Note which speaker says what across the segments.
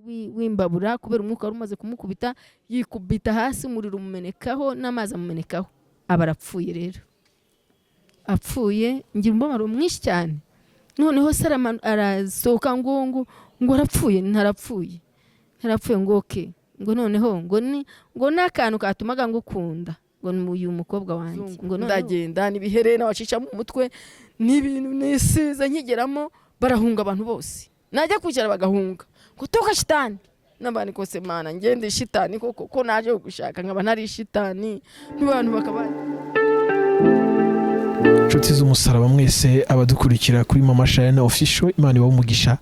Speaker 1: W'imbabura kubera umwuka wari umaze kumukubita, yikubita hasi, umuriro umumenekaho n'amazi amumenekaho, aba arapfuye. Rero apfuye ngira umubabaro mwinshi cyane. Noneho se arasohoka ngo arapfuye, ntarapfuye, ntarapfuye. Ngo okay, ngo noneho ngo ni ngo n'akantu katumaga ngukunda, ngo ni uyu mukobwa wanjye, ngo noneho
Speaker 2: Ndagenda n'ibiherena bacisha mu mutwe n'ibintu nisize, nkigeramo barahunga abantu bose, najya kwicara bagahunga ngo toka shitani. N'abandi kose mana, ngende shitani koko ko naje gushaka nkaba ntari shitani, n'abantu bakaba.
Speaker 3: Inshuti z'umusaraba mwese, abadukurikira kuri Mama Charlene Official, Imana ibahe umugisha.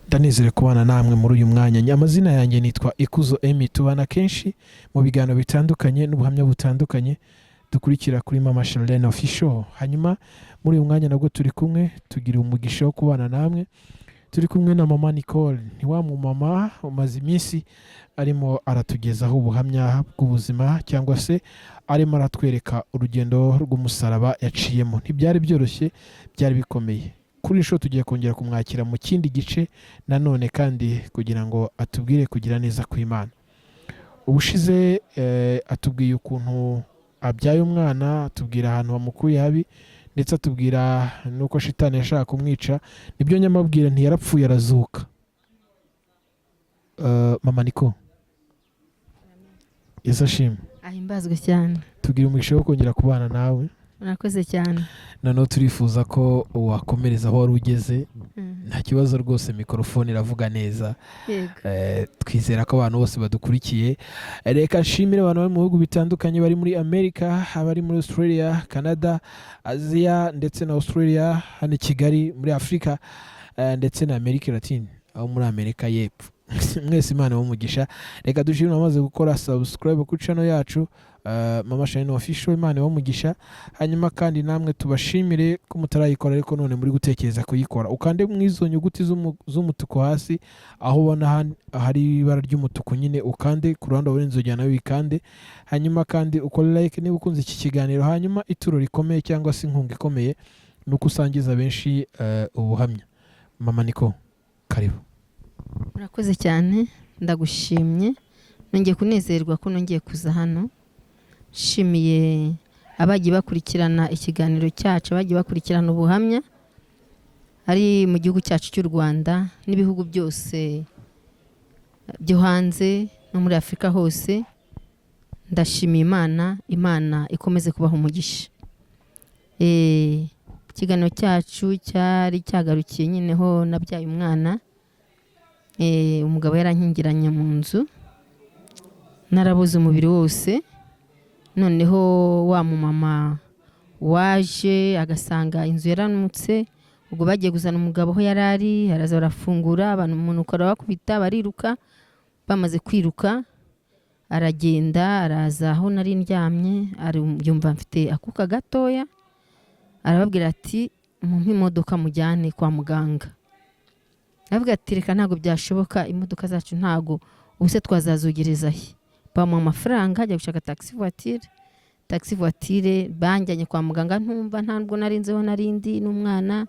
Speaker 3: Ndanezerewe kubana namwe muri uyu mwanya. Amazina yanjye nitwa Ikuzo Emi. Tubana kenshi mu biganiro bitandukanye n'ubuhamya butandukanye dukurikira kuri Mama Charlene Official. Hanyuma muri uyu mwanya nabwo turi kumwe, tugira umugisha wo kubana namwe. Turi kumwe na Mama Nicole, ni wa mumama umaze iminsi arimo aratugezaho ubuhamya bw'ubuzima, cyangwa se arimo aratwereka urugendo rw'umusaraba yaciyemo. Ntibyari byoroshye, byari bikomeye. Kuri iyi nshuro tugiye kongera kumwakira mu kindi gice nanone kandi, kugira ngo atubwire kugira neza kw'Imana. Ubushize atubwiye ukuntu abyaye umwana, atubwira ahantu bamukuye habi, ndetse atubwira n'uko shitani yashaka kumwica. Nibyo nyamabwira, ntiyarapfuye, arazuka. Mama Niko, Yesu ashimwe.
Speaker 1: Ahimbazwe cyane.
Speaker 3: Tugira umugisha wo kongera kubana nawe.
Speaker 1: Murakoze cyane.
Speaker 3: Noneho turifuza ko wakomereza aho wari ugeze. Nta kibazo rwose, mikorofone iravuga neza.
Speaker 1: Yego.
Speaker 3: Twizera ko abantu bose badukurikiye. Reka nshimire abantu bari mu bihugu bitandukanye, bari muri Amerika, abari muri Australia, Canada, Aziya ndetse na Australia, hano i Kigali, muri Afurika, ndetse na Amerika Latine, aho muri Amerika y'Epfo. Mwese Imana umugisha. Reka dushimire abamaze gukora subscribe kuri channel yacu, Mama Charlene Official. Imana umugisha. Hanyuma kandi namwe tubashimire ko mutarayikora ariko none muri gutekereza kuyikora. Ukande mu izo nyuguti z'umutuku hasi, aho ubona hari ibara ry'umutuku nyine, ukande ku ruhande ubona inzogera, nawe wikande. Hanyuma kandi ukore like niba ukunze iki kiganiro. Hanyuma ituro rikomeye cyangwa se inkunga ikomeye ni uko usangiza benshi ubuhamya. Mama Niko, karibu.
Speaker 1: Murakoze cyane, ndagushimye. Nongeye kunezerwa ko nongeye kuza hano. Nshimiye abagiye bakurikirana ikiganiro cyacu, abagiye bakurikirana ubuhamya ari mu gihugu cyacu cy'u Rwanda n'ibihugu byose byo hanze no muri Afurika hose. Ndashimiye Imana, Imana ikomeze kubaha umugisha. Ikiganiro cyacu cyari cyagarukiye nyine ho nabyaye umwana. Umugabo yarankingiranye mu nzu, narabuze umubiri wose. Noneho wa mumama waje agasanga inzu yaranutse. Ubwo bagiye kuzana umugabo aho yari ari, araza barafungura, abantu umunuko arabakubita, bariruka. Bamaze kwiruka aragenda, araza aho nari ndyamye, yumva mfite akuka gatoya, arababwira ati: "Mumpe imodoka mujyane kwa muganga." Aravuga ati: "Reka, ntabwo byashoboka, imodoka zacu ntabwo, ubu se twazazogereza he?" Bamuha amafaranga, ajya gushaka taxi voiture. Taxi voiture banjyanye kwa muganga ntumva, ntabwo narinzeho, narindi n'umwana.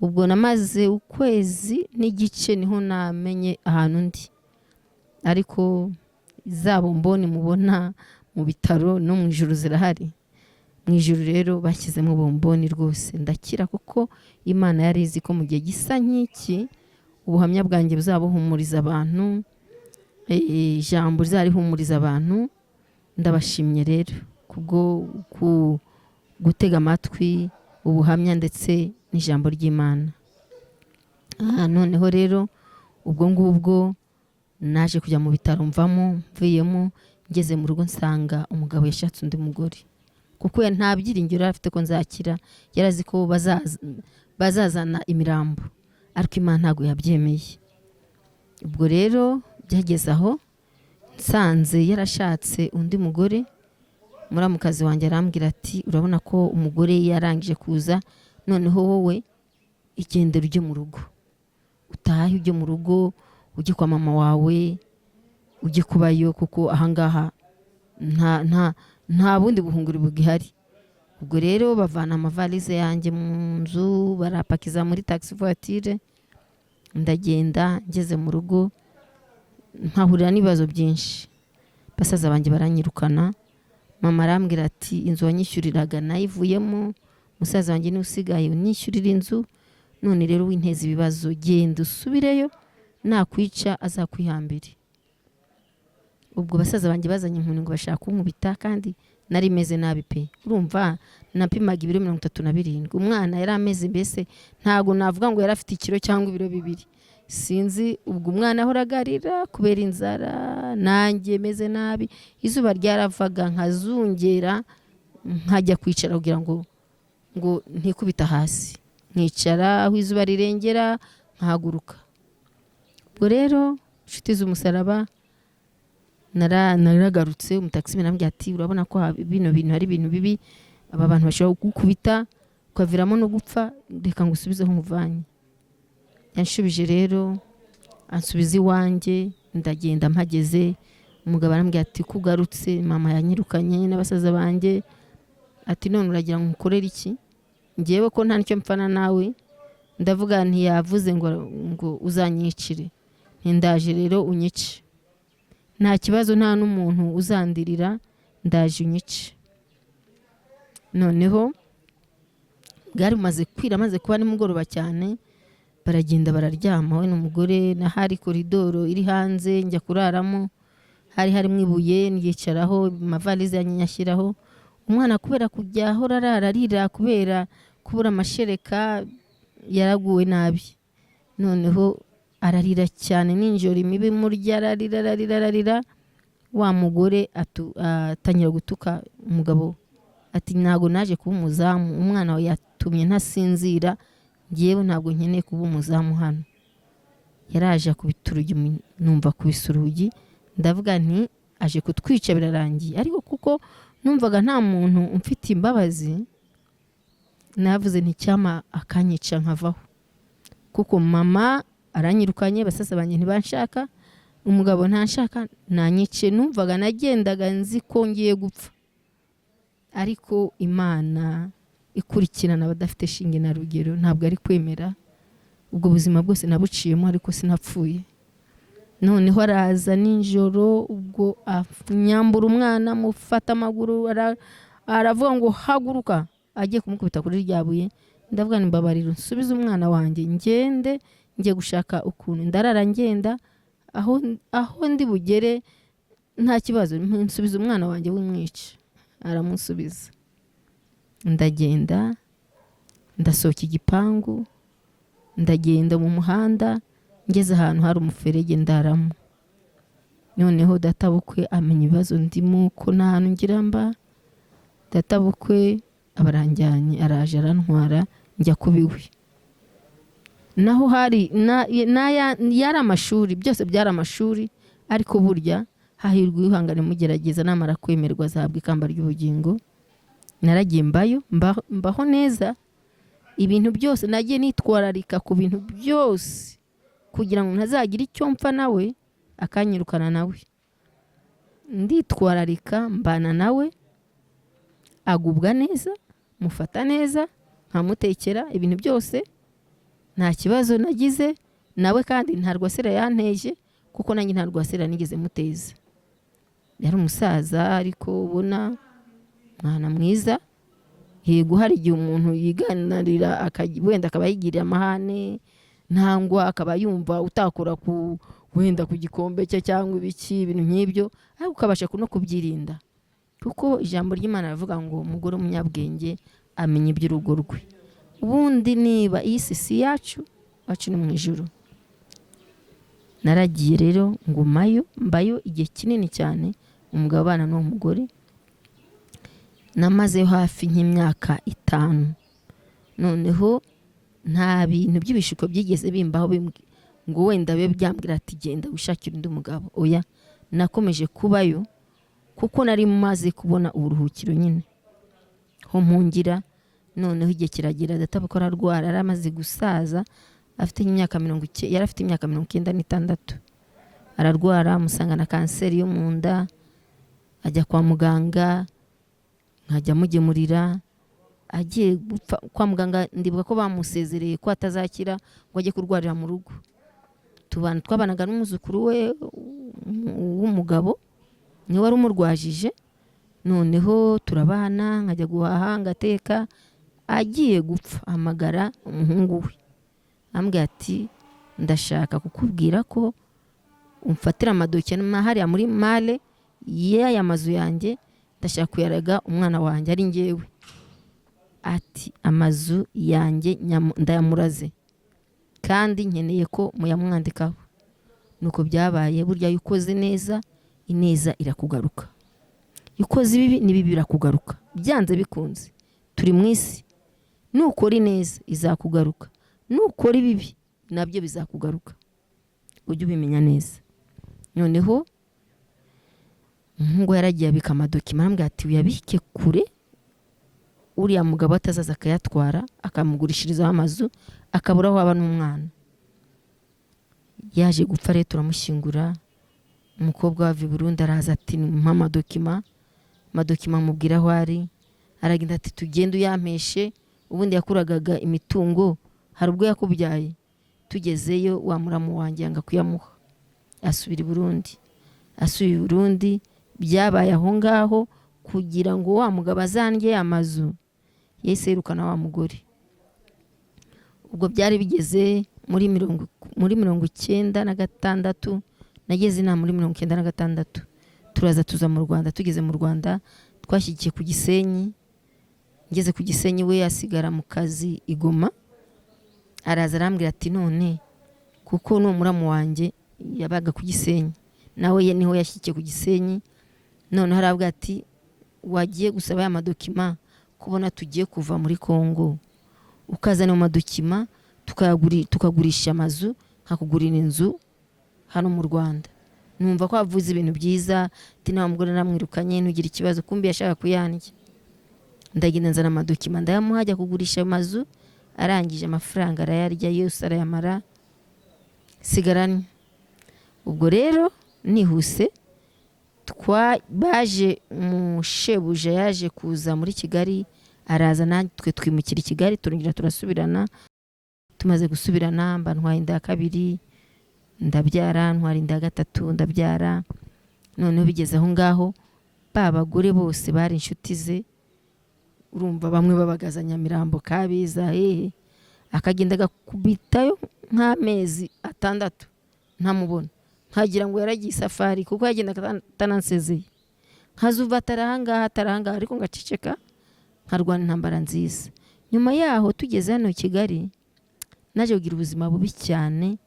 Speaker 1: Ubwo namaze ukwezi n'igice niho namenye ahantu ndi, ariko za bomboni mubona mu bitaro no mu ijuru zirahari. Mu ijuru rero bashyizemo bomboni rwose, ndakira, kuko Imana yari izi ko mu gihe gisa nk'iki ubuhamya bwanjye buzabuhumuriza abantu, ijambo rizarihumuriza abantu. Ndabashimye rero kubwo gutega amatwi ubuhamya ndetse n'ijambo ry'Imana. Noneho rero ubwo ngubwo naje kujya mu bitaro, mvamo, mvuyemo ngeze mu rugo nsanga umugabo yashatse undi mugore, kuko nta byiringiro yari afite ko nzakira. Yari azi ko bazazana imirambo, ariko Imana ntabwo yabyemeye. Ubwo rero byageze aho nsanze yarashatse undi mugore, muramukazi wanjye arambwira ati: "Urabona ko umugore yarangije kuza, noneho wowe igendera ujye mu rugo, utahe ujye mu rugo, ujye kwa mama wawe, ujye kubayo, kuko ahangaha nta bundi buhungiro bugihari." Ubwo rero bavana amavalize yanjye mu nzu, barapakiza muri taxi voiture, ndagenda. Ngeze mu rugo Mpahurira n'ibibazo byinshi. Basaza banjye baranyirukana, mama arambwira ati inzu wanyishyuriraga nayivuyemo, musaza wanjye niwe usigaye unyishyurira inzu, none rero winteza ibibazo, genda usubireyo, nakwica azakwihambire. Ubwo basaza banjye bazanye inkoni ngo bashaka kunkubita, kandi nari meze nabi pe. Urumva napimaga ibiro 37, umwana yari ameze mbese ntago navuga ngo yari afite ikiro cyangwa ibiro 2, sinzi. Ubwo umwana ahoraga arira kubera inzara, nanjye meze nabi, izuba ryaravaga nkazungera, nkajya kwicara kugira ngo ntikubita hasi, nkicara aho izuba rirengera nkahaguruka. Ubwo rero inshuti z'umusaraba, naragarutse, umutaxi arambwira ati urabona ko bino bintu ari ibintu bibi, aba bantu bashobora kugukubita ukaviramo no gupfa, reka ngusubizeho nkuvanye. Yanshubije rero ansubiza iwanjye, ndagenda mpageze umugabo arambwira ati kugarutse, mama yanyirukanye n'abasaza banjye, ati none uragira ngo nkukorere iki, ngewe ko nta nicyo mpfana nawe. Ndavuga ntiyavuze ngo uzanyicire, ntindaje rero unyice, nta kibazo, nta n'umuntu uzandirira, ndaje unyice. Noneho bwari bumaze kwira, amaze kuba nimugoroba cyane, baragenda bararyama we n'umugore, na hari koridoro iri hanze njya kuraramo, hari harimo ibuye ndyicaraho, amavalize yanjye nyashyiraho. Umwana kubera kujya ahora arara arira kubera kubura amashereka, yaraguwe nabi, noneho ararira cyane ninjoro imibi murya, ararira ararira ararira. Wa mugore atangira gutuka umugabo ati ntago naje kuba umuzamu, umwana wawe yatumye ntasinzira, ngewe ntabwo nkeneye kuba umuzamu hano. Yaraje akubita urugi, numva akubise urugi, ndavuga nti aje kutwica birarangiye. Ariko kuko numvaga nta muntu umfitiye imbabazi, navuze nti cyama akanyica nkavaho, kuko mama aranyirukanye, basaza banjye ntibanshaka, umugabo ntanshaka, nanyice. Numvaga nagendaga nzi ko ngiye gupfa, ariko Imana ikurikirana abadafite shinge na rugero, ntabwo ari kwemera. Ubwo buzima bwose nabuciyemo ariko sinapfuye. Noneho araza nijoro, ubwo anyambura umwana, mufata amaguru, aravuga ngo haguruka, agiye kumukubita kuri rya buye. Ndavuga nti mbabarira nsubize umwana wanjye ngende, ngiye gushaka ukuntu ndarara ngenda aho ndi bugere nta kibazo, nsubize umwana wanjye w'umwica. Aramusubiza, ndagenda ndasohoka igipangu, ndagenda mu muhanda, ngeze ahantu hari umuferege ndaramo. Noneho databukwe amenya ibibazo ndimo, ko nta hantu ngira mba. Databukwe abaranjyanye, araje arantwara njya kubiwe. Naho hari yari amashuri, byose byari amashuri, ariko burya hahirwa uwihangana mugerageza, namara kwemerwa azahabwa ikamba ry'ubugingo. Naragiye mbayo, mbaho neza, ibintu byose nagiye nitwararika ku bintu byose kugira ngo ntazagira icyo mpfa nawe akanyirukana nawe. Nditwararika, mbana nawe, agubwa neza, mufata neza, nkamutekera ibintu byose, nta kibazo nagize nawe, kandi nta rwasera yanteje, kuko nanjye nta rwasera nigeze muteza. Yari umusaza ariko ubona mwana mwiza. Yego hari igihe umuntu yiganarira wenda akaba yigirira amahane, ntangwa akaba yumva utakora ku wenda ku gikombe cye cyangwa ibiki, ibintu nk'ibyo, ariko ukabasha no kubyirinda, kuko ijambo ry'Imana rivuga ngo umugore w'umunyabwenge amenya iby'urugo rwe. Ubundi niba iyi si yacu, wacu ni mu ijuru. Naragiye rero ngumayo, mbayo igihe kinini cyane, umugabo abana n'uwo mugore. Namaze hafi nk'imyaka 5. Noneho nta bintu by'ibishuko byigeze bimbaho ngo wenda bibe byambwira ati genda wishakire undi mugabo. Oya, nakomeje kubayo kuko nari maze kubona uburuhukiro nyine ho mpungira. Noneho igihe kiragera databukwe ararwara, yari amaze gusaza, afite imyaka yari afite imyaka 96. Ararwara, amusanga na kanseri yo mu nda, ajya kwa muganga, nkajya mugemurira. Agiye gupfa kwa muganga, ndibuka ko bamusezereye ko atazakira ngo ajye kurwarira mu rugo. Tubana twabanaga n'umwuzukuru we w'umugabo niwe wari umurwajije. Noneho turabana, nkajya guhaha ngateka. Agiye gupfa ahamagara umuhungu we, ambwira ati ndashaka kukubwira ko umfatira amadoki hariya muri male y'aya mazu yanjye, ndashaka kuyaraga umwana wanjye ari njyewe. Ati amazu yanjye ndayamuraze kandi nkeneye ko muyamwandikaho. Nuko byabaye. Burya iyo ukoze neza ineza irakugaruka, iyo ukoze ibibi n'ibibi birakugaruka byanze bikunze. Turi mu isi, nukora ineza izakugaruka, nukora ibibi nabyo bizakugaruka, ujye ubimenya neza. Noneho umuhungu yaragiye abika amadokima, arambwira ati uyabike kure, uriya mugabo atazaza akayatwara akamugurishirizaho amazu akabura aho aba n'umwana. Yaje gupfa rero turamushyingura. Umukobwa wava i Burundi araza ati mpa amadokima, amadokima amubwira aho ari, aragenda ati tugende uyampeshe. Ubundi yakuragaga imitungo, hari ubwo yakubyaye. Tugezeyo wa muramu wanjye yanga kuyamuha, asubira i Burundi. Asubiye i Burundi byabaye aho ngaho kugira ngo wa mugabo azandye amazu, yahise yirukana wa mugore. Ubwo byari bigeze muri 96, nageze inaha muri 96, turaza tuza mu Rwanda. Tugeze mu Rwanda twashyigikiye ku Gisenyi. Ngeze ku Gisenyi we asigara mu kazi i Goma, araza arambwira ati none kuko ni muramu wanjye yabaga ku Gisenyi, nawe ye niho yashyikiye ku Gisenyi. Noneho arabwira ati wagiye gusaba ya madokima kubona tugiye kuva muri Kongo, ukazana mu madokima tukagurisha amazu, nkakugurira inzu hano mu Rwanda. Numva ko avuze ibintu byiza, ati nta mugore namwirukanye ntugire ikibazo, kumbi yashaka kuyandya. Ndagenda nzana amadokima ndayamuha, ajya kugurisha amazu, arangije amafaranga arayarya yose arayamara, sigaranye. Ubwo rero nihuse baje umushebuja yaje kuza muri Kigali, araza natwe twimukira i Kigali, turongera turasubirana. Tumaze gusubirana mba ntwaye inda ya kabiri ndabyara, ntwara inda ya gatatu ndabyara. Noneho bigeze aho ngaho ba bagore bose bari inshuti ze, urumva bamwe babagaza Nyamirambo, Kabeza, hehe, akagenda agakubitayo nk'amezi 6 ntamubona, nkagira ngo yaragiye isafari kuko yagendaga atanansezeye. Nkazuva atarahangaha atarahangaha, ariko ngaceceka nkarwana intambara nziza. Nyuma yaho tugeze hano i Kigali naje kugira ubuzima bubi cyane,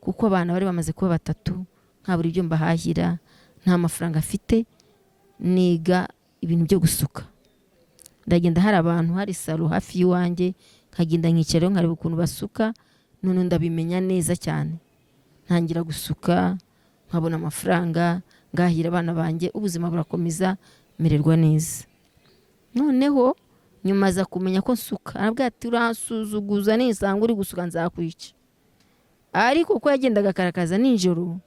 Speaker 1: kuko abana bari bamaze kuba 3, nkabura ibyo mbahahira, nta mafaranga afite. Niga ibintu byo gusuka, ndagenda hari abantu hari salo hafi y'iwanjye, nkagenda nkicara nkareba ukuntu basuka, none ndabimenya neza cyane. Ntangira gusuka nkabona amafaranga ngahira abana banjye, ubuzima burakomeza mererwa neza. Noneho nyuma aza kumenya ko nsuka, arabwira ati uransuzuguza nisanga uri gusuka nzakwica. Ariko uko yagendaga akarakaza nijoro,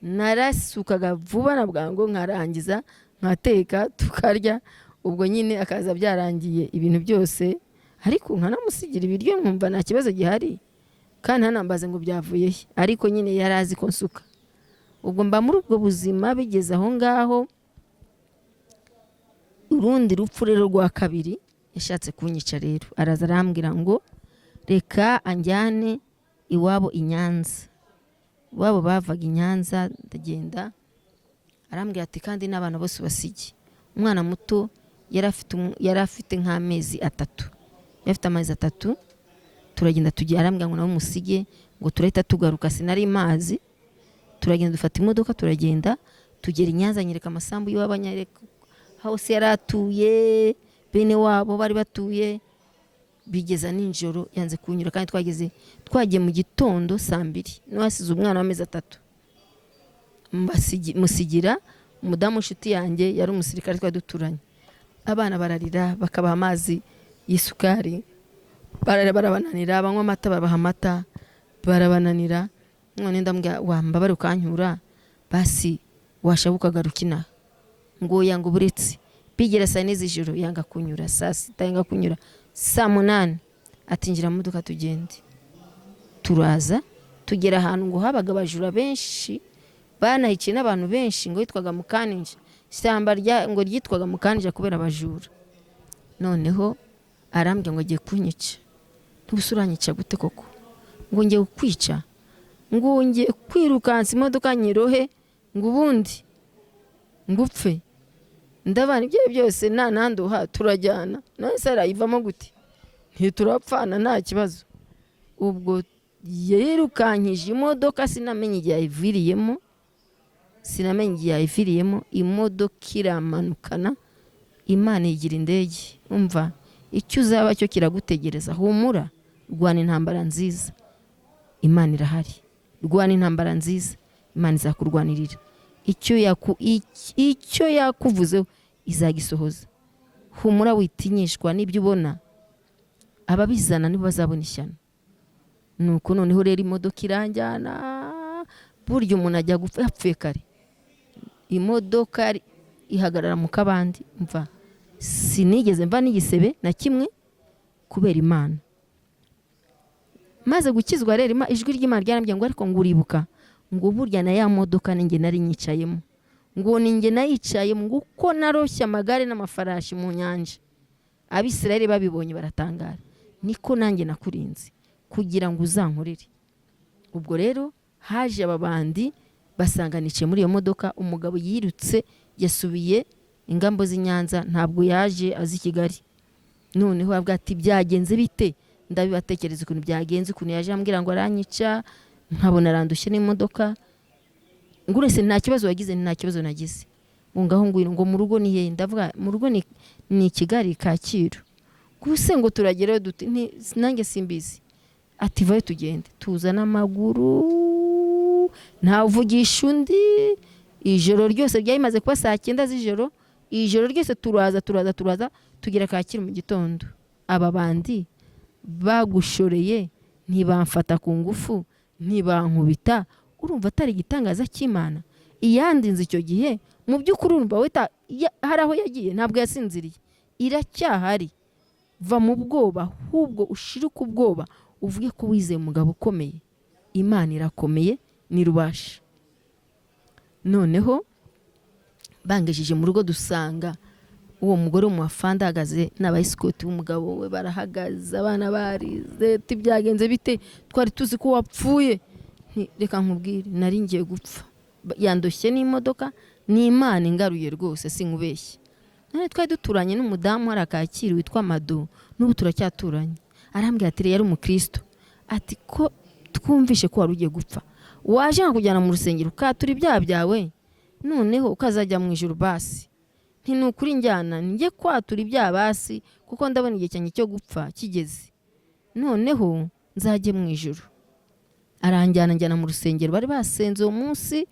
Speaker 1: narasukaga vuba na bwangu nkarangiza nkateka tukarya. Ubwo nyine akaza byarangiye ibintu byose, ariko nkanamusigira ibiryo nkumva nta kibazo gihari, kandi ntanambaze ngo byavuye he, ariko nyine yari azi ko nsuka. Ubwo mba muri ubwo buzima. Bigeze aho ngaho urundi rupfu rero rwa kabiri yashatse kunyica rero, araza arambwira ngo reka anjyane iwabo i Nyanza. Iwabo bavaga i Nyanza, ndagenda. Arambwira ati kandi n'abana bose basige. Umwana muto yari afite nk'amezi 3, yari afite amezi 3. Turagenda tugiye, arambwira ngo nawe musige, ngo turahita tugaruka, sinari mazi. Turagenda dufata imodoka turagenda tugera i Nyanza, nyereka amasambu y'iwabo, anyereka hose yari atuye, bene wabo bari batuye. Bigeza nijoro yanze kunyura, kandi twagiye mu gitondo saa 2, niwe hasize umwana w'amezi 3. Musigira umudamu inshuti yanjye yari umusirikare twari duturanye. Abana bararira bakabaha amazi y'isukari, barabananira, banywa amata babaha amata barabananira. None ndambwira wambabare ukanyura basi washaka ukagaruka inaha, ngo yanga uburetse. Bigera saa 4 z'ijoro yanga kunyura, saa 6 yanga kunyura, saa 8 atinjira mu modoka tugende. Turaza tugera ahantu ngo habaga abajura benshi, Banahiciye n'abantu benshi, ngo yitwaga Mukaninja, ishyamba ngo ryitwaga Mukaninja kubera abajura. Noneho arambwira ngo agiye kunyica. Ntubuse uranyica gute koko? Ngo ngiye kukwica, ngo ngiye kwirukansa imodoka nyirohe, ngo ubundi ngupfe. Ndabana ibyo byose nta nanduha turajyana, none se arayivamo gute? Ntiturapfana, nta kibazo. Ubwo yirukankije imodoka, sinamenye igihe yayiviriyemo, sinamenye igihe yayiviriyemo. Imodoka iramanukana, Imana igira indege. Umva, icyo uzaba cyo kiragutegereza. Humura, rwana intambara nziza, Imana irahari. Rwana intambara nziza, Imana izakurwanirira. Icyo yakuvuzeho izagisohoza. Humura, witinyishwa n'ibyo ubona, ababizana nibo bazabona ishyano. Nuko noneho rero imodoka iranjyana. Burya umuntu ajya gupfa yapfuye kare. Imodoka ihagarara mu kabande. Mva, sinigeze mva n'igisebe na kimwe kubera Imana. Maze gukizwa rero, ijwi ry'Imana ryarambwiye ngo: "Ariko ngo uribuka ngo burya na ya modoka ninjye nari nyicayemo, ngo ninjye nayicayemo, ngo uko naroshye amagare n'amafarashi mu nyanja, Abisirayeli babibonye baratangara, niko nanjye nakurinze kugira ngo uzankorere." Ubwo rero haje aba bandi basanga nicaye muri iyo modoka. Umugabo yirutse yasubiye ingambo z'i Nyanza, ntabwo yaje azi Kigali. Noneho avuga ati: "Byagenze bite?" Ndabibatekereza ukuntu byagenze, ukuntu yaje ambwira ngo aranyica, nkabona arandushye n'imodoka. Ngo: "Urese nta kibazo wagize?" "Nta kibazo nagize." Ngo: "Ngaho ngwino." Ngo: "Mu rugo ni hehe?" Ndavuga: "Mu rugo ni Kigali, Kacyiru." Gusa ngo: "Turagerayo dute?" Nti: "Nanjye simbizi." Ati: "Vayo tugende." Tuza n'amaguru, ntawuvugisha undi. Ijoro ryose, ryari rimaze kuba saa 9 z'ijoro, ijoro ryose turaza, turaza, turaza, tugera Kacyiru mu gitondo. Aba bandi bagushoreye ntibamfata ku ngufu, ntibankubita. Urumva atari igitangaza cy'Imana iyandinze icyo gihe? Mu by'ukuri urumva hari aho yagiye? Ntabwo yasinziriye, iracyahari. Va mu bwoba, ahubwo ushirike ubwoba, uvuge ko wizeye umugabo ukomeye. Imana irakomeye, ni rubasha. Noneho bangejeje mu rugo, dusanga uwo mugore w'umufanda ahagaze n'abayisikoti b'umugabo we barahagaze, abana barize. Ati: "Byagenze bite? Twari tuzi ko wapfuye." Nti: "Reka nkubwire, nari ngiye gupfa. Yandoshye n'imodoka, ni Imana ingaruye rwose, sinkubeshye." None twari duturanye n'umudamu hari Kacyiru witwa Mado, n'ubu turacyaturanye. Arambwira ati, yari umukristo, ati: "Ko twumvishe ko wari ugiye gupfa, waje nkakujyana mu rusengero ukatura ibyaha byawe, noneho ukazajya mu ijuru basi?" Nti: "Ni ukuri, njyana njye kwatura ibyaha basi, kuko ndabona igihe cyanjye cyo gupfa kigeze, noneho nzajye mu ijuru." Aranjyana, njyana mu rusengero bari basenze uwo munsi.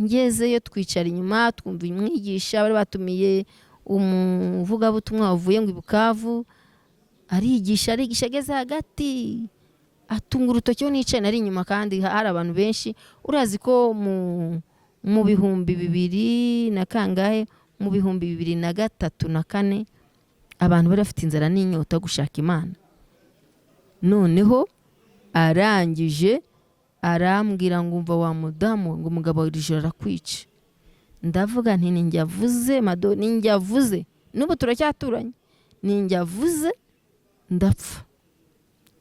Speaker 1: Ngezeyo twicara inyuma, twumva umwigisha. Bari batumiye umuvugabutumwa wavuye ngo i Bukavu. Arigisha, arigisha, ageze hagati atunga urutoki aho nicaye. Nari inyuma kandi hari abantu benshi. Urazi ko mu bihumbi bibiri na kangahe, mu 2003 na kane, abantu bari bafite inzara n'inyota yo gushaka Imana. Noneho arangije arambwira ngo: "Umva wa mudamu," ngo, "umugabo wawe iri joro arakwica." Ndavuga nti: "Ninjye avuze, Mado, ninjye avuze." N'ubu turacyaturanye. "Ninjye avuze, ndapfa.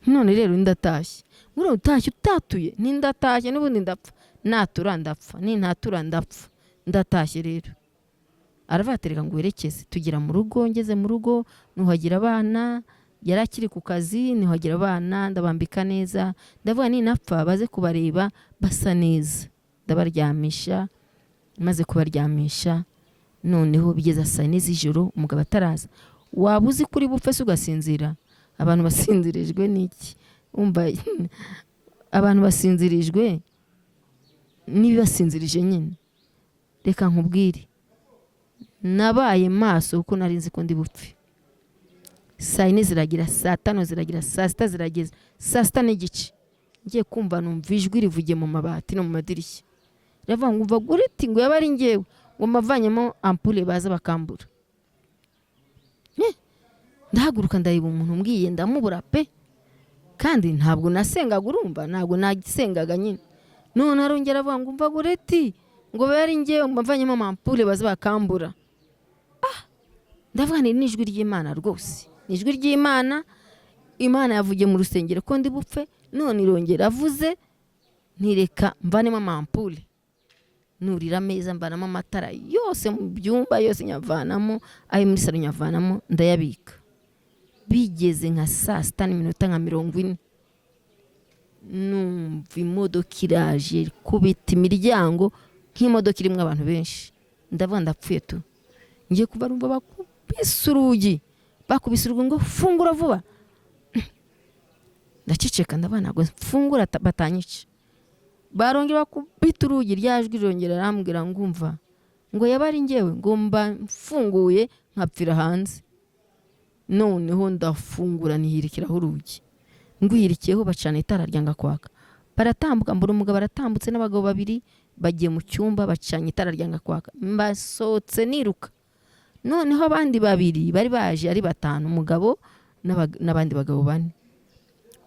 Speaker 1: None rero ndatashye." Muri utashye utatuye? "Nindatashye, n'ubundi ndapfa. Natura ndapfa, nintatura ndapfa, ndatashye rero." Aravuga ati: "Reka ngo werekeze." Tugera mu rugo. Ngeze mu rugo nuhagira abana, yari akiri ku kazi. Nuhagira abana, ndabambika neza. Ndavuga ninapfa baze kubareba basa neza. Ndabaryamisha. Maze kubaryamisha, noneho bigeze saa 4 z'ijoro, umugabo ataraza. Waba uzi kuri bupfe se ugasinzira? Abantu basinzirijwe n'iki? Umva, abantu basinzirijwe n'ibibasinzirije nyine. Reka nkubwire, nabaye maso kuko nari nzi ko ndi bupfe. Saa 4 ziragira, saa 5 ziragira, saa 6 zirageza, saa 6:30 ngiye kumva numva ijwi rivugiye mu mabati no mu madirishya, riravuga ngo: "Umva guriti," ngo yaba ari njyewe, ngo mavanyemo ampure baza bakambura. Ndahaguruka, ndareba umuntu umbwiye, ndamubura pe. Kandi ntabwo nasengaga, urumva, ntabwo nasengaga nyine. None arongera avuga ngo: "Umva gureti." Ngo bari njyewe mvanyemo amampure baza bakambura. Ndavuga nti ni ijwi ry'Imana rwose, ni ijwi ry'Imana. Imana yavugiye mu rusengero ko ndi bupfe, none irongera avuze ntireka mvanemo amampure. Nurira ameza mvanamo amatara yose mu byumba yose nyavanamo, ayo muri salo nyavanamo, ndayabika. Bigeze nka saa sita n'iminota nka 40, numva imodoka iraje kubita imiryango nk'imodoka irimo abantu benshi. Ndavuga ndapfuye tu. Ngiye kuva numva bakubise urugi, bakubise urugi ngo fungura vuba. Ndaceceka, ndavuga ntabwo mfungura batanyica. Barongera bakubita urugi, rya jwi rirongera arambwira ngo umva, ngo yaba ari njyewe ngo mba mfunguye nkapfira hanze. Noneho ndafungura nihirikiraho urugi, ngwihirikiyeho bacana itara ryanga kwaka. Baratambuka, mbona umugabo aratambutse n'abagabo babiri bagiye mu cyumba, bacanye itara ryanga kwaka. Mbasohotse niruka. Noneho abandi babiri bari baje ari batanu, umugabo n'abandi bagabo bane.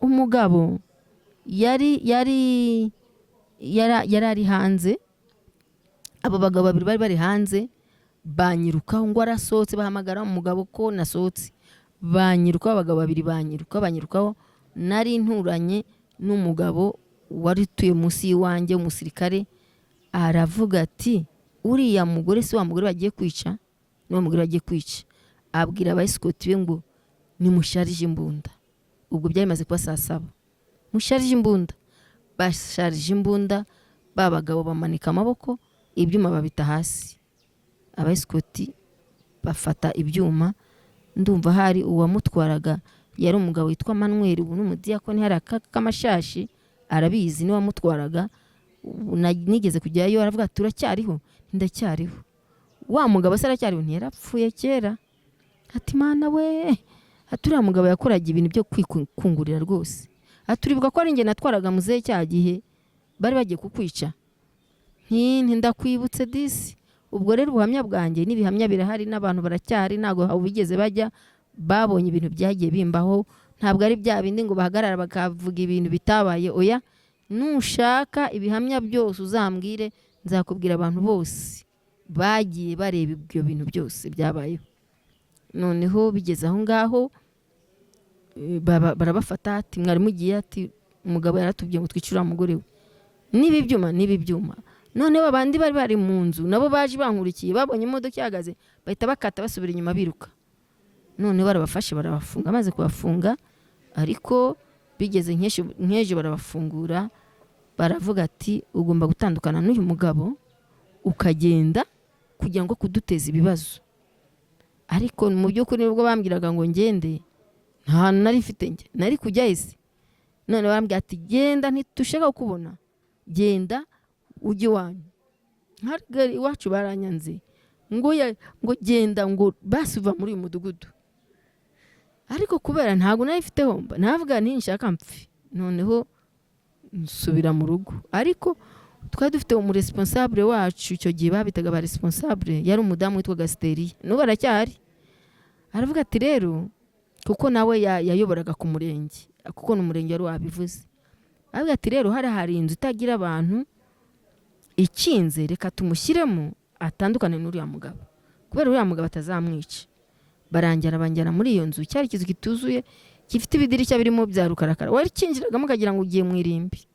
Speaker 1: Umugabo yari yari yari ari hanze, abo bagabo babiri bari bari hanze banyirukaho ngo arasohotse, bahamagara umugabo ko nasohotse, banyirukaho abagabo babiri banyirukaho banyirukaho. Nari nturanye n'umugabo wari utuye munsi y'iwanjye w'umusirikare, aravuga ati uriya mugore si wa mugore bagiye kwica, ni wa mugore bagiye kwica. Abwira abayisikoti be ngo nimusharije imbunda. Ubwo byari bimaze kuba saa saba, musharije imbunda. Basharije imbunda, ba bagabo bamanika amaboko, ibyuma babita hasi. Abayisikoti bafata ibyuma. Ndumva hari uwamutwaraga yari umugabo witwa Manuel, ubu ni umudiyakoni hari kamashashi, arabizi, niwe wamutwaraga. Nigeze kujyayo aravuga ati turacyariho, ndacyariho. Wa mugabo se aracyariho? Ntiyarapfuye kera. Ati mana we, ati uriya mugabo yakoraga ibintu byo kwikungurira rwose. Ati uribuka ko ari njye natwaraga muzehe cya gihe bari bagiye kukwica? Nti ndakwibutse disi. Ubwo rero ubuhamya bwanjye n'ibihamya birahari, n'abantu baracyahari, ntabwo bigeze bajya babonye ibintu byagiye bimbaho. Ntabwo ari bya bindi ngo bahagarara bakavuga ibintu bitabaye, oya. Nushaka ibihamya byose uzambwire, nzakubwira abantu bose bagiye bareba ibyo bintu byose byabayeho. Noneho bigeze aho ngaho barabafata, ati mwari mugiye, ati umugabo yaratubwiye ngo twice uriya mugore we niba ibyuma, niba ibyuma. Noneho abandi bari bari mu nzu nabo baje bankurikiye, babonye imodoka ihagaze bahita bakata basubira inyuma biruka. Noneho barabafashe barabafunga. Amaze kubafunga ariko bigeze nk'ejo barabafungura, baravuga ati ugomba gutandukana n'uyu mugabo ukagenda kugira ngo kuduteza ibibazo. Ariko mu by'ukuri nibwo bambwiraga ngo ngende, nta hantu nari mfite njye nari kujya ese. None barambwira ati genda, ntitushaka kukubona, genda ujye iwanyu. Harya iwacu baranyanze, ngo ngo genda, ngo basi uva muri uyu mudugudu. Ariko kubera ntabwo nari mfiteho mba navuga nti nshaka mpfe. Noneho nsubira mu rugo. Ariko twari dufite umuresponsable wacu icyo gihe, babitaga ba responsable, yari umudamu witwaga Gasteriya, n'ubu aracyahari. Aravuga ati rero kuko nawe yayoboraga ku murenge, kuko ni umurenge wari wabivuze. Aravuga ati rero hari inzu itagira abantu ikinze, reka tumushyiremo atandukane n'uriya mugabo, kubera uriya mugabo atazamwica. Barangira banjyana muri iyo nzu, cyari ikizu kituzuye gifite ibidirishya birimo bya rukarakara, wari kinjiragamo ukagira ngo ugiye mu irimbi.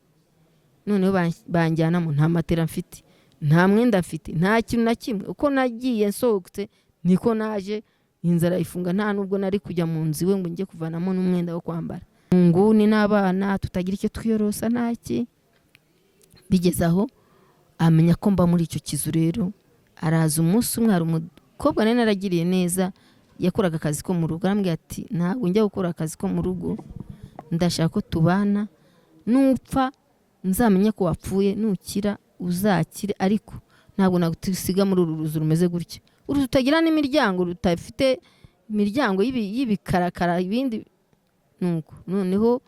Speaker 1: Noneho banjyanamo, nta matera mfite, nta mwenda mfite, nta kintu na kimwe. Uko nagiye nsohotse niko naje, inzara ifunga, nta nubwo nari kujya mu nzu iwe ngo njye kuvanamo n'umwenda wo kwambara. Mu nguni n'abana tutagira icyo twiyorosa ntaki. Bigeze aho amenya ko mba muri icyo kizu. Rero araza umunsi umwe, hari umukobwa nari naragiriye neza yakoraga akazi ko mu rugo, arambwira ati ntabwo njya gukora akazi ko mu rugo, ndashaka ko tubana, nupfa nzamenye ko wapfuye, nukira uzakire, ariko ntabwo nagusiga muri uru ruzu rumeze gutya, uruzu rutagira n'imiryango, rudafite imiryango y'ibikarakara ibindi nuko. Noneho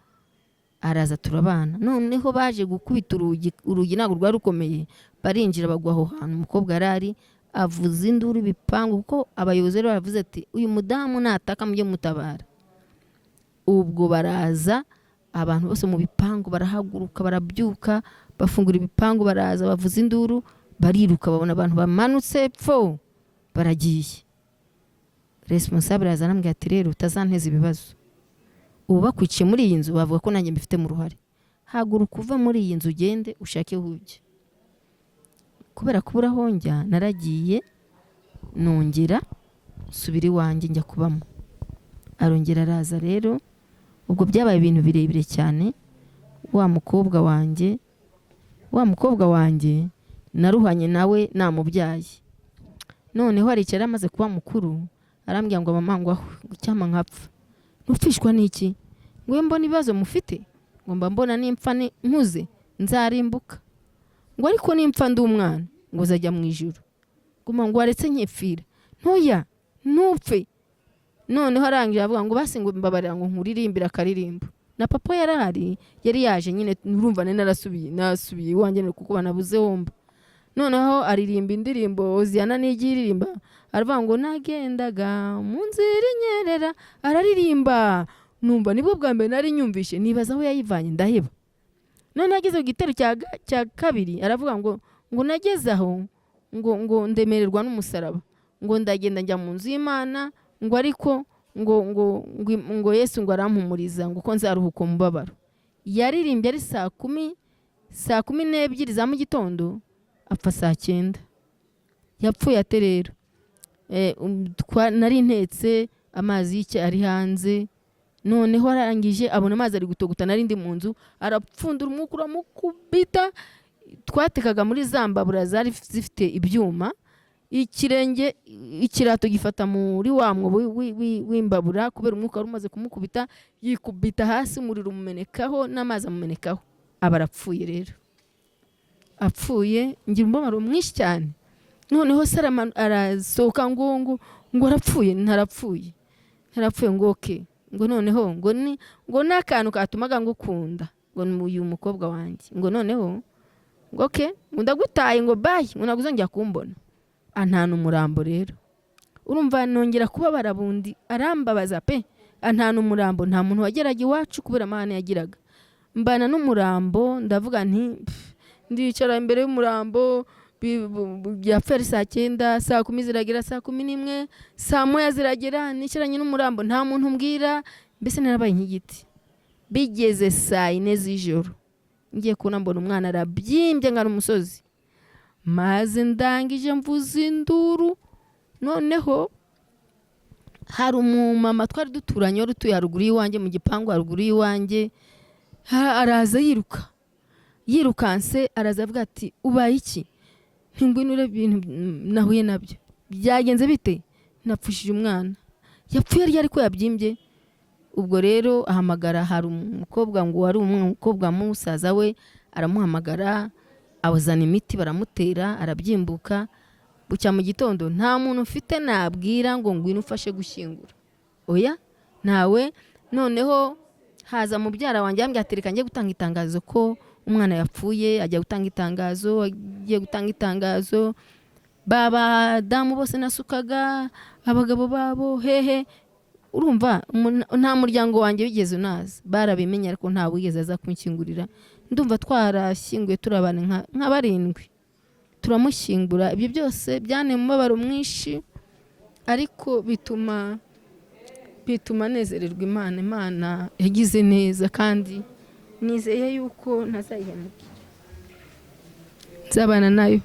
Speaker 1: araza turabana. Noneho baje gukubita urugi, urugi ntabwo rwari rukomeye, barinjira bagwa aho hantu umukobwa yari ari, avuza induru ibipangu, kuko abayobozi bari baravuze ati uyu mudamu nataka mujye mutabara. Ubwo baraza abantu bose mu bipangu barahaguruka, barabyuka, bafungura ibipangu, baraza bavuza induru. Bariruka, babona abantu bamanutse pfo baragiye. Responsable araza, arambwira ati: "Rero utazanteza ibibazo, ubu bakwiciye muri iyi nzu bavuga ko nanjye mbifitemo uruhare. Haguruka uve muri iyi nzu, ugende ushake aho ujya." Kubera kubura aho njya, naragiye nongera nsubira iwanjye njya kubamo. Arongera araza rero. Ubwo byabaye ibintu birebire cyane. Wa mukobwa wanjye naruhanye nawe namubyaye. Noneho aricara, amaze kuba mukuru, arambwira ngo: "Mama," ngo: "aho icyampa nkapfa." "Ntupfishwa n'iki?" Ngo: "Mbona ibibazo mufite," ngo: "mba mbona nimpfa nkuze nzarimbuka," ngo: "ariko nimpfa ndi umwana," ngo: "nzajya mu ijuru." Ngo: "Ngo waretse nkipfira." "Ntuya, ntupfe." Noneho arangije avuga ngo: "Basi," ngo: "mbabarira," ngo: "nkuririmbire akaririmbo." Na papa yarahari, yari yaje nyine. Urumva nari narasubiye, nasubiye iwanjye kuko banabuze womba. Noneho aririmba indirimbo Hoziyana nijya iririmba, aravuga ngo: "Nagendaga mu nzira inyerera." Araririmba, numva nibwo bwa mbere nari nyumvishe, nibaza aho yayivanye, ndaheba. Noneho ageze ku gitero cya kabiri, aravuga ngo "Nageze aho," ngo "ndemererwa n'umusaraba," ngo "ndagenda njya mu nzu y'Imana," ngo "ariko," ngo "Yesu," ngo "arampumuriza," ngo "ko nzaruhuka umubabaro." Yaririmbye ari saa 10, saa 12 za mu gitondo, apfa saa 9. Yapfuye ate rero? Nari ntetse amazi y'icyayi ari hanze. Noneho arangije abona amazi ari gutogota, nari ndi mu nzu, arapfundura, umwuka uramukubita. Twatekaga muri za mbabura zari zifite ibyuma. Ikirenge, ikirato gifata muri wa mwobo w'imbabura. Kubera umwuka wari umaze kumukubita, yikubita hasi, umuriro umumenekaho n'amazi amumenekaho, aba arapfuye. Rero apfuye ngira umubabaro mwinshi cyane. Noneho se arasohoka ngo arapfuye, ntarapfuye, ntarapfuye. Ngo: "Okay." Ngo noneho ngo ni ngo n'akantu katumaga ngukunda, ngo ni uyu mukobwa wanjye. Ngo noneho ngo: "Okay," ngo: "ndagutaye," ngo: "bye," ngo: "ntabwo uzongera kumbona." Antana umurambo. Rero urumva nongera kubabara bundi, arambabaza pe. Antana umurambo, nta muntu wageraga iwacu kubera amahane yagiraga. Mbana n'umurambo, ndavuga nti: "Pff," ndicara imbere y'umurambo. Yapfuye ari saa 9, saa 10 ziragera, saa 11, saa 1 ziragera, nicaranye n'umurambo, nta muntu mbwira. Mbese narabaye nk'igiti. Bigeze saa 4 z'ijoro, ngiye kubona mbona umwana arabyimbye ngana umusozi, maze ndangije mvuza induru. Noneho hari umumama twari duturanye wari utuye haruguru y'iwanjye, mu gipangu haruguru y'iwanjye. Araza yiruka, yirukanse araza avuga ati: "Ubaye iki?" "Ngwino urebe ibintu nahuye nabyo." "Byagenze bite?" "Napfushije umwana." "Yapfuye ryari ko yabyimbye?" Ubwo rero ahamagara, hari umukobwa ngo wari umukobwa musaza we, aramuhamagara, awuzana imiti baramutera, arabyimbuka. Bucya mu gitondo, nta muntu mfite nabwira ngo ngwino ufashe gushyingura, oya, ntawe. Noneho haza mubyara wanjye, yambwira ati: "Reka njye gutanga itangazo ko umwana yapfuye." Ajya gutanga itangazo. Agiye gutanga itangazo, ba badamu bose nasukaga, abagabo babo hehe? Urumva nta muryango wanjye wigeze unaza. Barabimenye ariko nta wigeze aza kunshyingurira. Ndumva twarashyinguye turi abantu nka barindwi, turamushyingura. Ibyo byose byanteye umubabaro mwinshi, ariko bituma nezererwa Imana. Imana yagize neza kandi nizeye yuko ntazayihemukira, nzabana nayo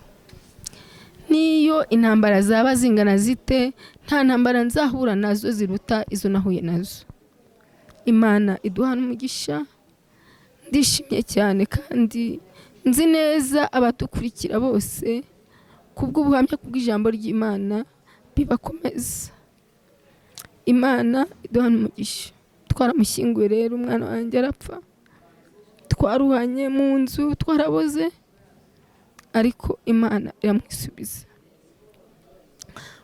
Speaker 1: niyo intambara zaba zingana zite. Nta ntambara nzahura nazo ziruta izo nahuye nazo. Imana iduha umugisha. Ndishimye cyane kandi nzi neza abadukurikira bose, kubw'ubuhamya, kubw'ijambo ry'Imana bibakomeza. Imana iduha umugisha. Twaramushyinguye rero, umwana wanjye arapfa, twaruhanye mu nzu, twaraboze, ariko Imana iramwisubiza.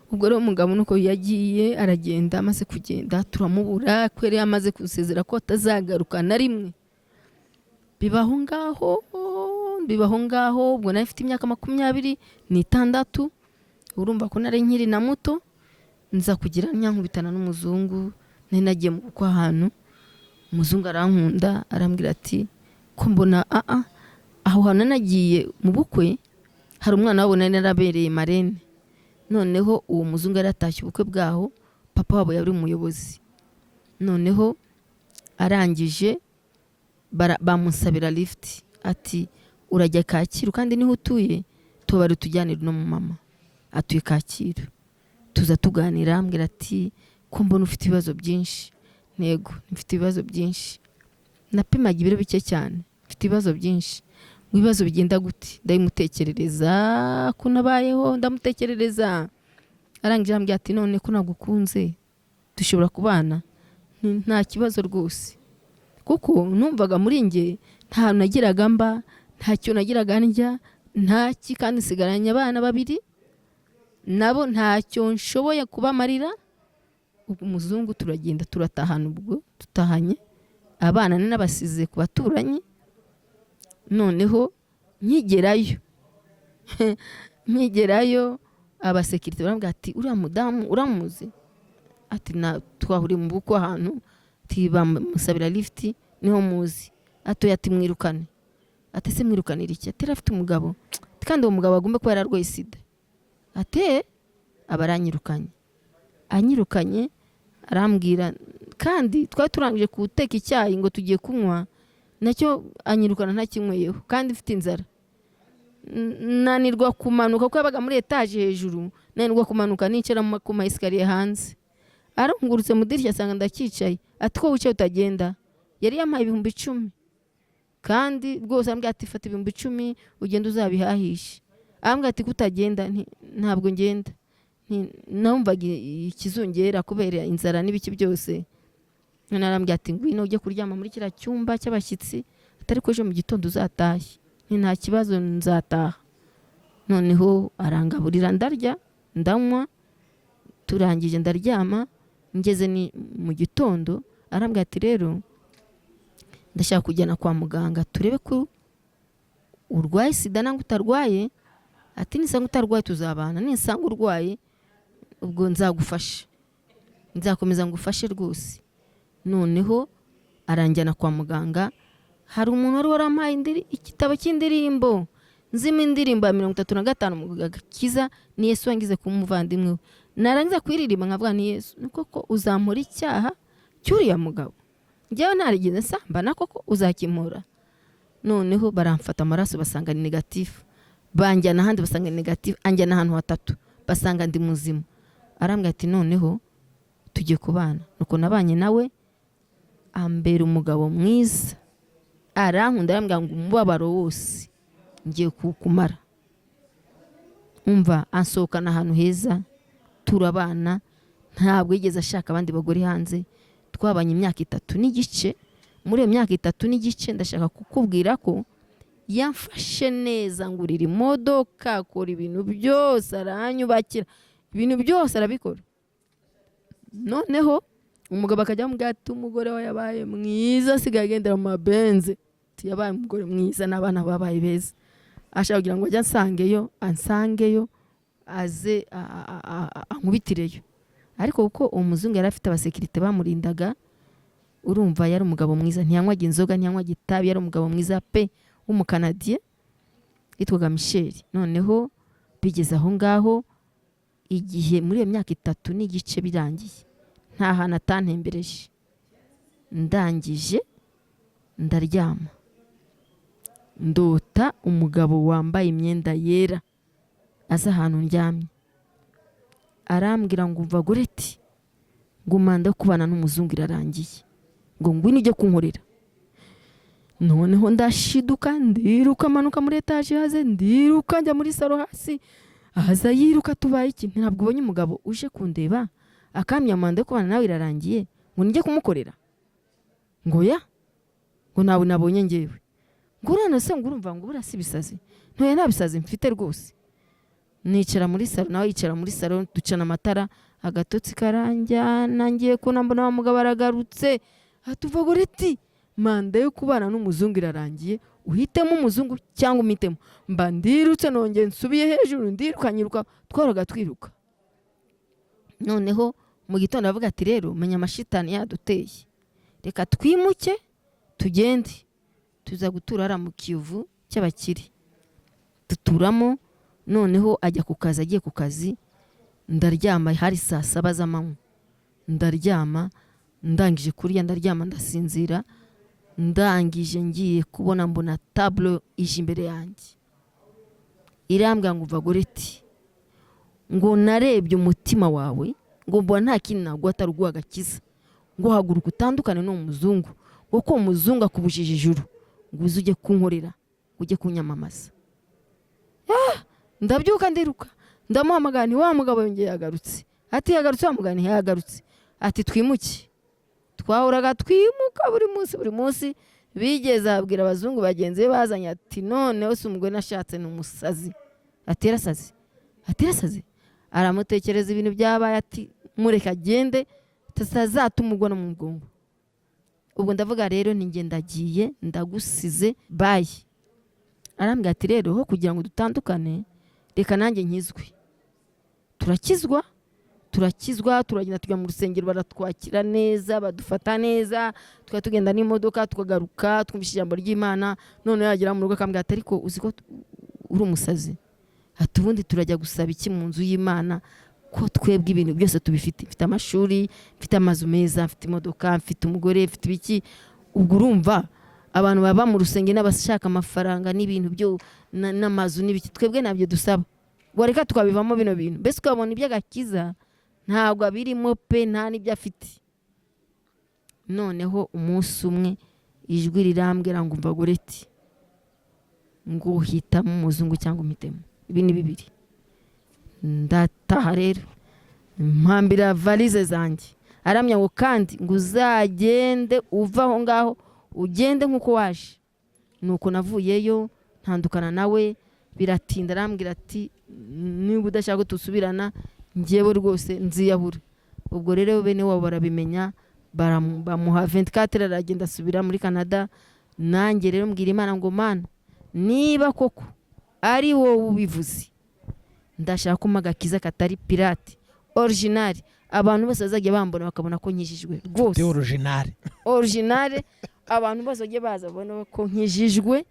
Speaker 1: Ubwo rero umugabo nuko yagiye, aragenda. Amaze kugenda turamubura, ko yari yamaze gusezera ko atazagaruka na rimwe. Bibaho ngaho, bibaho ngaho. Ubwo nari mfite imyaka 26, urumva ko nari nkiri na muto. Nza kugira nyankubitana n'umuzungu. Nari nagiye mu bukwe ahantu, umuzungu arankunda, arambwira ati: "Ko mbona aa aho hantu nagiye mu bukwe." Hari umwana wabo nari narabereye marene. Noneho uwo muzungu yari atashye ubukwe bwaho, papa wabo yari umuyobozi. Noneho arangije bamusabira lifuti, ati urajya Kacyiru kandi niho utuye, tubari tujyanire no mu mama atuye Kacyiru. Tuza tuganira, ambwira ati ko mbona ufite ibibazo byinshi. Ntego mfite ibibazo byinshi, napimaga ibiro bike cyane, mfite ibibazo byinshi. Ngo ibibazo bigenda gute? Ndabimutekerereza ko nabayeho, ndamutekerereza. Arangije arambwira ati none ko nagukunze dushobora kubana? Nta kibazo rwose, kuko numvaga muri njye nta hantu nagiraga mba, nta kintu nagiraga ndya, ntaki, kandi nsigaranye abana babiri nabo ntacyo nshoboye kubamarira. Ubwo umuzungu turagenda turatahana, ubwo tutahanye abana nabasize ku baturanyi. Noneho nkigerayo abasekirite barambwira ati uriya mudamu uramuzi? Ati na twahuriye mu bukwe ahantu, ati bamusabira lifuti niho muzi. Ati oya, ati mwirukane. Ati ese mwirukanira iki? Ati afite umugabo, ati kandi uwo mugabo agomba kuba yararwaye sida. Ati aba aranyirukanye. Anyirukanye arambwira, kandi twari turangije guteka icyayi ngo tugiye kunywa, nacyo anyirukana ntakinyweyeho kandi mfite inzara. Nanirwa kumanuka kuko yabaga muri etaje hejuru, nanirwa kumanuka nicara ku ma esikariye hanze. Arungurutse mu dirishya asanga ndacyicaye, ati ko wicaye utagenda? Yari yampaye 10,000, kandi rwose arambwira ati fata 10,000 ugende uzabihahishe. Arambwira ati kutagenda? Ntabwo ngenda. Numvaga ikizungera kubera inzara n'ibiki byose. None arambwira ati ngwino ujye kuryama muri kiriya cyumba cy'abashyitsi, atari ko ejo mu gitondo uzatahe. Nti nta kibazo nzataha. Noneho arangaburira, ndarya, ndanywa, turangije ndaryama. Ngeze ni mu gitondo arambwira ati rero ndashaka kujyana kwa muganga turebe ko urwaye sida nangwa utarwaye. Ati nisanga utarwaye tuzabana, nisanga urwaye ubwo nzagufasha, nzakomeza ngufashe rwose. Noneho aranjyana kwa muganga. Hari umuntu wari warampaye igitabo cy'indirimbo, nzimo indirimbo ya 35 mu gakiza, ni Yesu wangize kuba umuvandimwe we. Narangiza kuyiririmba nkavuga ni Yesu, ni koko uzampora icyaha cy'uriya mugabo, njyewe ntarigeze nsambana, koko uzakimpora? Noneho baramfata amaraso basanga ni negatifu, banjyana ahandi basanga ni negatifu, anjyana ahantu hatatu basanga ndi muzima. Arambwira ati noneho tugiye kubana. Nuko nabanye nawe, ambera umugabo mwiza, arankunda, arambwira ngo umubabaro wose ngiye kuwukumara. Umva, ansohokana ahantu heza, turabana, ntabwo yigeze ashaka abandi bagore hanze. Twabanye imyaka 3 n'igice. Muri iyo myaka 3 n'igice ndashaka kukubwira ko yamfashe neza, ngurira imodoka, akora ibintu byose, aranyubakira ibintu byose arabikora. Noneho umugabo akajya amubwira ati umugore we yabaye mwiza, asigaye agendera mu mabenze, ati yabaye umugore mwiza n'abana babaye beza. Ashaka kugira ngo ajye ansangeyo, aze ankubitireyo. Ariko kuko uwo muzungu yari afite abasekirite bamurindaga, urumva yari umugabo mwiza, ntiyanywaga inzoga, ntiyanywaga itabi, yari umugabo mwiza pe, w'umukanadiye, yitwaga Michel. Noneho bigeze aho ngaho, igihe muri iyo myaka 3 n'igice birangiye, nta hantu atantembereje. Ndangije ndaryama, ndota umugabo wambaye imyenda yera aza ahantu ndyamye, arambwira ngo umva Goreti, ngo manda yo kubana n'umuzungu irarangiye, ngo ngwino ujye kunkorera. Noneho ndashiduka, ndiruka, manuka muri etaje haze, ndiruka njya muri salo hasi, aza yiruka, tubaye iki? Ntabwo ubonye umugabo uje kundeba akamya manda yo kubana nawe irarangiye, ngo njye kumukorera? Ngo ya, ngo ntawe nabonye ngewe. Ngo urana se, ngo urumva ngo buriya si ibisazi? Ntoya nta bisazi mfite rwose. Nicara muri salo, nawe yicara muri salo, ducana amatara, agatotsi karanjyana, ngiye kubona mbona wa mugabo aragarutse, atuva Goreti, manda yo kubana n'umuzungu irarangiye, uhitemo umuzungu cyangwa umitemo. Mba ndirutse, nongeye nsubiye hejuru, ndiruka nyiruka, twaraga twiruka. Noneho mu gitondo avuga ati rero menya amashitani yaduteye, reka twimuke tugende. Tuza gutura hariya mu Kiyovu cy'abakire, duturamo. Noneho ajya ku kazi, agiye ku kazi ndaryama, hari saa 7 z'amanywa, ndaryama, ndangije kurya ndaryama, ndasinzira. Ndangije ngiye kubona mbona tableau ije imbere yanjye, irambwira ngo: "Umva Goreti," ngo, "narebye umutima wawe," ngo, "mbona nta kindi naguha atari uguha agakiza," ngo, "haguruka utandukane n'uwo muzungu," ngo, "ko uwo muzungu akubujije ijuru," ngo, "uze ujye kunkorera, ujye kunyamamaza." Ndabyuka ndiruka, ndamuhamagara nti: "Wa mugabo yongeye yagarutse." Ati: "Yagarutse wa mugabo?" "Ntiyagarutse." Ati: "Twimuke." Twahoraga twimuka buri munsi, buri munsi. Bigeze abwira abazungu bagenzi be bazanye ati: "Noneho si umugore nashatse, ni umusazi." Ati: "Yarasaze." Ati: "Yarasaze." Aramutekereza ibintu byabaye, ati: "Mureke agende tutazatuma ugwa no mu mugongo." Ubwo ndavuga rero ni njye ndagiye, ndagusize, bye. Arambwira ati: "Rero ho kugira ngo dutandukane, reka nanjye nkizwe." Turakizwa, turakizwa, turagenda tujya mu rusengero, baratwakira neza, badufata neza. Tukaba tugenda n'imodoka, tukagaruka twumvishe ijambo ry'Imana. None yagera mu rugo akambwira ati: "Ariko uzi ko uri umusazi?" Ati: "Ubundi turajya gusaba iki mu nzu y'Imana ko twebwe ibintu byose tubifite? Mfite amashuri, mfite amazu meza, mfite imodoka, mfite umugore, mfite ibiki. Ubwo urumva abantu baba mu rusengero n'abashaka amafaranga n'ibintu byo n'amazu n'ibiki, twebwe ntabyo dusaba, wareka tukabivamo bino bintu." Mbese ukabona iby'agakiza ntabwo abirimo pe, nta n'ibyo afite. Noneho umunsi umwe ijwi rirambwira ngo: "Umva Goreti," ngo, "hitamo umuzungu cyangwa umpitemo, ibi ni bibiri." Ndataha rero, mpambira valise zanjye. Aramya ngo: "Kandi ngo uzagende uva aho ngaho, ugende nk'uko waje." Nuko navuyeyo, ntandukana nawe. Biratinda, arambwira ati: "Niba udashaka ko dusubirana, njyewe rwose nziyahura." Ubwo rero bene wabo barabimenya, bamuha 24, aragenda asubira muri Canada. Nanjye rero mbwira Imana ngo: "Mana, niba koko ari wowe ubivuze, ndashaka ko agakiza katari pirate, original, abantu bose bazajya bambona bakabona ko nkijijwe rwose."
Speaker 3: Original.
Speaker 1: Original, abantu bose bajye baza babone ko nkijijwe,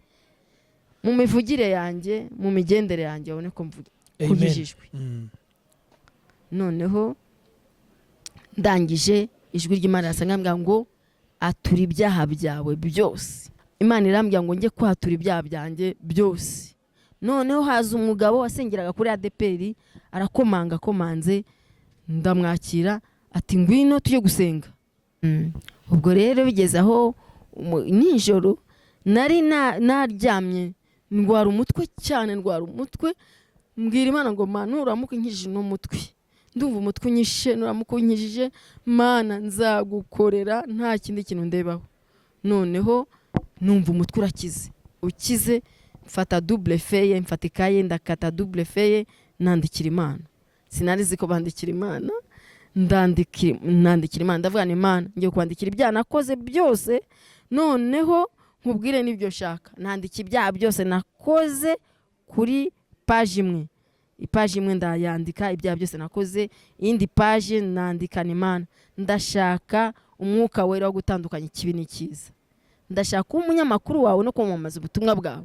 Speaker 1: mu mivugire yanjye, mu migendere yanjye, babone ko mvuga ko
Speaker 3: Amen.
Speaker 1: nkijijwe. Noneho ndangije, ijwi ry'Imana rirasa nkambwira ngo: "Atura ibyaha byawe byose." Imana irambwira ngo njye kwatura ibyaha byanjye byose. Noneho haza umugabo wasengeraga kuri ADEPR, arakomanga, akomanze ndamwakira, ati: "Ngwino tujye gusenga." Ubwo rero bigeze aho nijoro nari naryamye, ndwara umutwe cyane, ndwara umutwe, mbwira Imana ngo: "Mana, nuramuka unkijije uno mutwe, ndumva umutwe unyishe, nuramuka unkijije, Mana, nzagukorera nta kindi kintu ndebaho." Noneho numva umutwe urakize, ukize, mfata double feuille, mfata ikaye, ndakata double feuille, nandikira Imana. Sinari nzi ko bandikira Imana. Ndandikira, nandikira Imana, ndavuga ni: "Imana, ngiye kwandikira ibyaha nakoze byose, noneho nkubwire n'ibyo nshaka." Nandika ibyaha byose nakoze kuri paji imwe, ipaji imwe ndayandika ibyaha byose nakoze. Iyindi paji nandikana: "Imana, ndashaka Umwuka Wera wo gutandukanya ikibi n'icyiza, ndashaka kuba umunyamakuru wawe no kwamamaza ubutumwa bwawe,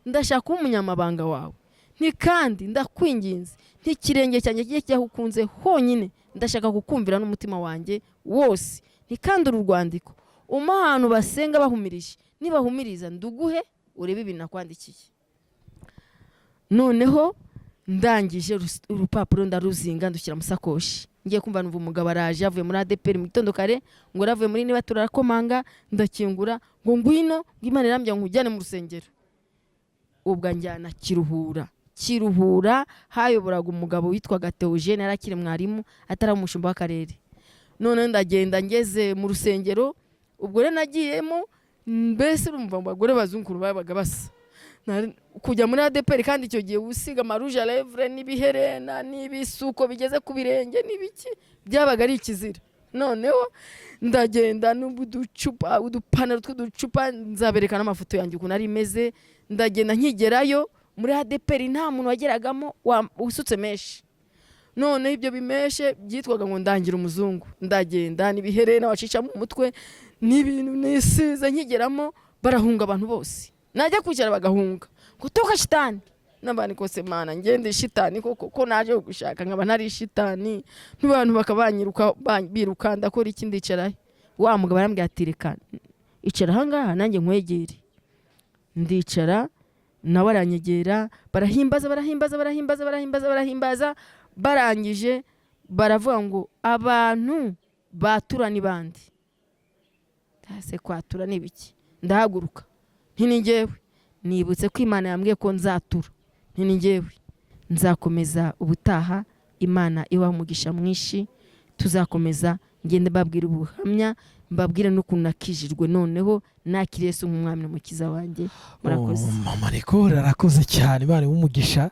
Speaker 1: ndashaka kuba umunyamabanga wawe. Nti kandi ndakwinginze, ntikirenge cyanjye kijye kijya aho ukunze honyine, ndashaka kukumvira n'umutima wanjye wose. Nti kandi uru rwandiko umpe ahantu basenga bahumirije, nibahumiriza nduguhe urebe ibintu nakwandikiye." Noneho ndangije, urupapuro ndaruzinga, ndushyira mu sakoshi. Ngiye kumva numva umugabo araje, avuye muri ADEPR mu gitondo kare, ngo aravuye muri niba turakomanga, ndakingura, ngo: "Ngwino," ngo, "Imana irambwira ngo nkujyane mu rusengero." Ubwo anjyana Kiruhura. Kiruhura hayoboraga umugabo witwaga Theogene, yari akiri mwarimu, atari umushumba w'akarere. Noneho ndagenda, ngeze mu rusengero, ubwo rero nagiyemo, mbese urumva mu bagore bazungu babaga basa. Kujya muri ADEPR, kandi icyo gihe usiga ama rouge à lèvres n'ibiherena n'ibisuko bigeze ku birenge n'ibiki, byabaga ari ikizira. Noneho ndagenda n'uducupa, udupantaro tw'uducupa, nzabereka n'amafoto yanjye ukuntu ari imeze. Ndagenda, nkigerayo muri ADEPR nta muntu wageragamo usutse mèches. Noneho ibyo bi mèches byitwaga ngo ndangira umuzungu. Ndagenda n'ibiherena bacisha mu mutwe n'ibintu nisize, nkigeramo barahunga abantu bose, najya kwicara bagahunga ngo: "Toka shitani."
Speaker 2: N'abandi kose, Mana, ngende shitani koko, ko naje kugushaka nkaba ntari shitani, n'abantu bakabanyiruka biruka, ndakora iki? Ndicara he? Wa mugabo arambwira ati: "Reka icara ahangaha nanjye nkwegere." Ndicara, nawe aranyegera, barahimbaza, barahimbaza, barahimbaza, barahimbaza, barahimbaza. Barangije baravuga ngo: "Abantu batura ni bande?" Ese kwatura ni ibiki? Ndahaguruka nti: "Ni njyewe." Nibutse ko Imana yambwiye ko nzatura, nti: "Ni njyewe." Nzakomeza ubutaha. Imana ibaha umugisha mwinshi. Tuzakomeza, ngende mbabwira ubuhamya, mbabwire n'ukuntu nakijijwe, noneho nakiriye Yesu nk'umwami n'umukiza wanjye. Murakoze.
Speaker 3: Oh, Mama Nicole arakoze cyane, Imana imuhe umugisha.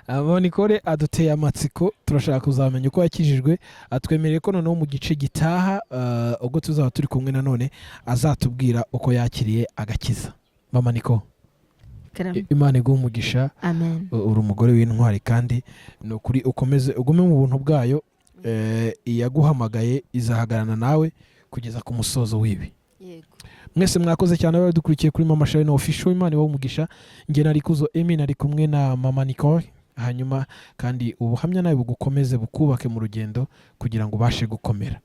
Speaker 3: Mama Nicole aduteye amatsiko, turashaka kuzamenya uko yakijijwe. Atwemereye ko noneho mu gice gitaha, ubwo tuzaba turi kumwe nanone, azatubwira uko yakiriye agakiza. Mama Nicole,
Speaker 1: Karame.
Speaker 3: Imana iguhe umugisha.
Speaker 1: Amen.
Speaker 3: Uri umugore w'intwari, kandi ni ukuri ukomeze ugume mu buntu bwayo. Iyaguhamagaye izahagararana nawe kugeza ku musozo w'ibi.
Speaker 1: Yego.
Speaker 3: Mwese mwakoze cyane abadukurikiye kuri Mama Shine Official, Imana ibahe umugisha. Njye nari Kuzo Emi, nari kumwe na Mama Nicole. Hanyuma kandi ubuhamya nawe bugukomeze, bukubake mu rugendo kugira ngo ubashe gukomera.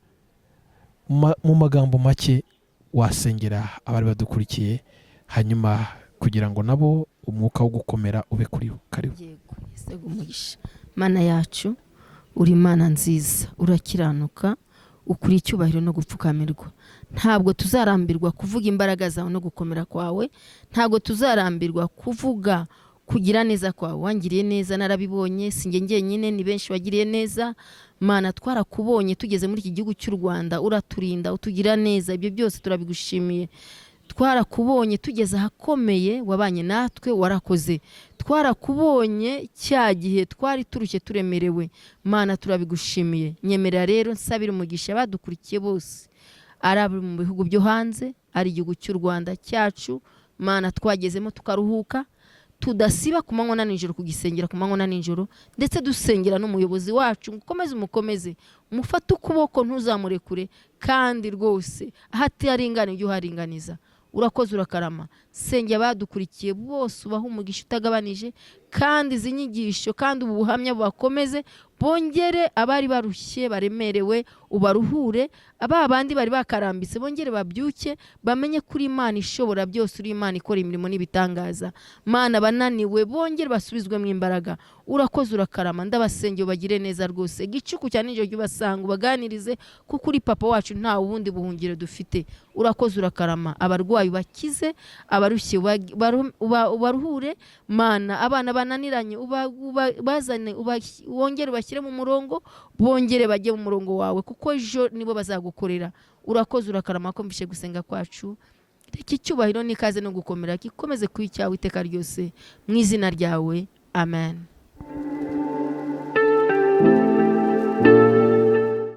Speaker 3: Mu magambo make, wasengera abari badukurikiye, hanyuma kugira ngo nabo umwuka wo gukomera ube kuri bo. Karibu.
Speaker 1: Yego. Yesu aguhe umugisha. Mana yacu, uri Imana nziza, urakiranuka, ukuri icyubahiro no gupfukamirwa. Ntabwo tuzarambirwa kuvuga imbaraga zawe no gukomera kwawe, ntabwo tuzarambirwa kuvuga kugira neza kwawe. Wangiriye neza, narabibonye, si njye njyenyine, ni benshi wagiriye neza. Mana, twarakubonye tugeze muri iki gihugu cy'u Rwanda, uraturinda, utugira neza, ibyo byose turabigushimiye. Twarakubonye tugeze ahakomeye, wabanye natwe, warakoze. Twarakubonye cya gihe twari turushye, turemerewe. Mana, turabigushimiye. Nyemerera rero nsabira umugisha badukurikiye bose, ari abo mu bihugu byo hanze, ari igihugu cy'u Rwanda cyacu. Mana, twagezemo tukaruhuka, tudasiba ku manywa na nijoro kugisengera, ku manywa na nijoro, ndetse dusengera n'umuyobozi wacu ngo ukomeze umukomeze, umufate ukuboko, ntuzamurekure, kandi rwose aho ataringaniye ujye uharinganiza. Urakoze, urakarama. Sengera abadukurikiye bose, ubahe umugisha utagabanije, kandi izi nyigisho, kandi ubu buhamya bubakomeze, bongere abari barushye baremerewe ubaruhure, aba bandi bari bakarambitse bongere babyuke, bamenye ko uri Imana ishobora byose, uri Imana ikora imirimo n'ibitangaza. Mana, bananiwe bongere basubizwemo imbaraga. Urakoze, urakarama. Ndabasengeye, ubagire neza rwose. Igicuku cya nijoro jya ubasanga, ubaganirize, kuko uri papa wacu, nta wundi buhungiro dufite. Urakoze, urakarama. Abarwayi ubakize, abarushye ubaruhure. Mana, abana bananiranye bazane, wongere ubashyire mu murongo, bongere bajye mu murongo wawe, kuko ejo nibo bazagukorera. Urakoze, urakarama, ko mvishe gusenga kwacu. Reka icyubahiro n'ikaze no gukomera gikomeze kuba icyawe iteka ryose, mu izina ryawe, amen.